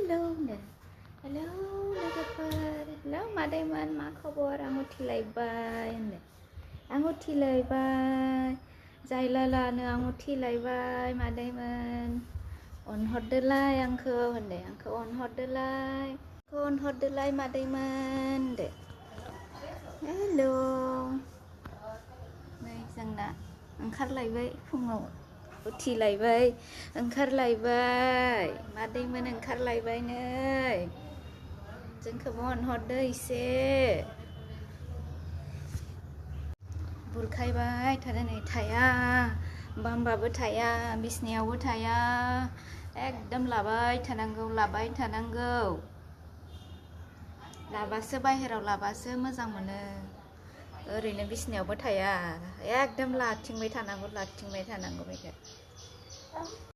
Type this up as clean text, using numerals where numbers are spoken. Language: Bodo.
Hello nè. Hello Hello mà đây man ma khabar anguthi lai bai nè. Anguthi lai bai. Jai lala ne anguthi lai bai ma đây man. On hot de lai angkho nè, angkho on hot de lai. On hot de lai ma đây man nè. Hello. Này sang nè. Ang khát lai bai không ngộ. Uthi lai bai, ang khát lai bai. Ma đây man ang khát lai bai nè. Chân come on hot đây se. Bul khai bai thada nei thaya. Bamba bo thaya, bisniaw bo thaya. Ekdam labai thananggo. Labaसो बाहेराव लाबासो मोजां मोनो. ओरैनो बिसनायावबो थाया एकदम लाथिंबाय थानांगौ बेखौ